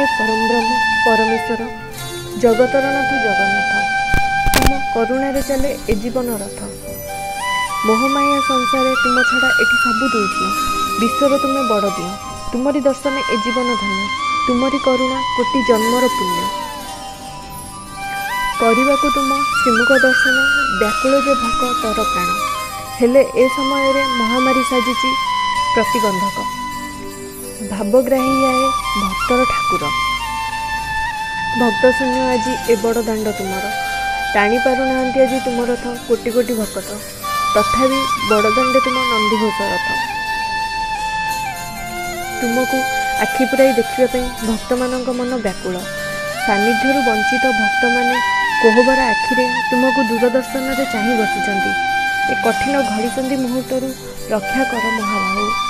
ସାକ୍ଷାତ ପରମବ୍ରହ୍ମ ପରମେଶ୍ୱର ଜଗତର ନାଥ ଜଗନ୍ନାଥ, ତୁମ କରୁଣାରେ ଚାଲେ ଏ ଜୀବନ ରଥ। ମୋହମାୟା ସଂସାରେ ତୁମ ଛଡ଼ା ଏଠି ସବୁ ଦୁଇଦିନ। ବିଶ୍ୱର ତୁମେ ବଡ଼ ଦିଅଁ, ତୁମରି ଦର୍ଶନେ ଏ ଜୀବନ ଧନ୍ୟ, ତୁମରି କରୁଣା କୋଟି ଜନ୍ମର ପୁଣ୍ୟ। କରିବାକୁ ତୁମ ଶ୍ରୀମୁଖ ଦର୍ଶନ ବ୍ୟାକୁଳ ଯେ ଭକତର ପ୍ରାଣ, ହେଲେ ଏ ସମୟରେ ମହାମାରୀ ସାଜିଛି ପ୍ରତିବନ୍ଧକ। ଭାବଗ୍ରାହୀ ଆଏ ଭକ୍ତର ଠାକୁର, ଭକ୍ତ ଶୂନ୍ୟ ଆଜି ଏ ବଡ଼ ଦାଣ୍ଡ ତୁମର। ଟାଣି ପାରୁନାହାନ୍ତି ଆଜି ତୁମ ରଥ କୋଟି କୋଟି ଭକତ, ତଥାପି ବଡ଼ଦାଣ୍ଡେ ତୁମ ନନ୍ଦିଘୋଷ ରଥ। ତୁମକୁ ଆଖି ପୂରାଇ ଦେଖିବା ପାଇଁ ଭକ୍ତମାନଙ୍କ ମନ ବ୍ୟାକୁଳ। ସାନ୍ନିଧ୍ୟରୁ ବଞ୍ଚିତ ଭକ୍ତମାନେ କୋହଭରା ଆଖିରେ ତୁମକୁ ଦୂରଦର୍ଶନରେ ଚାହିଁ ବସିଛନ୍ତି। ଏ କଠିନ ଘଡ଼ିସନ୍ଧି ମୁହୂର୍ତ୍ତରୁ ରକ୍ଷା କର ମହାବାହୁ।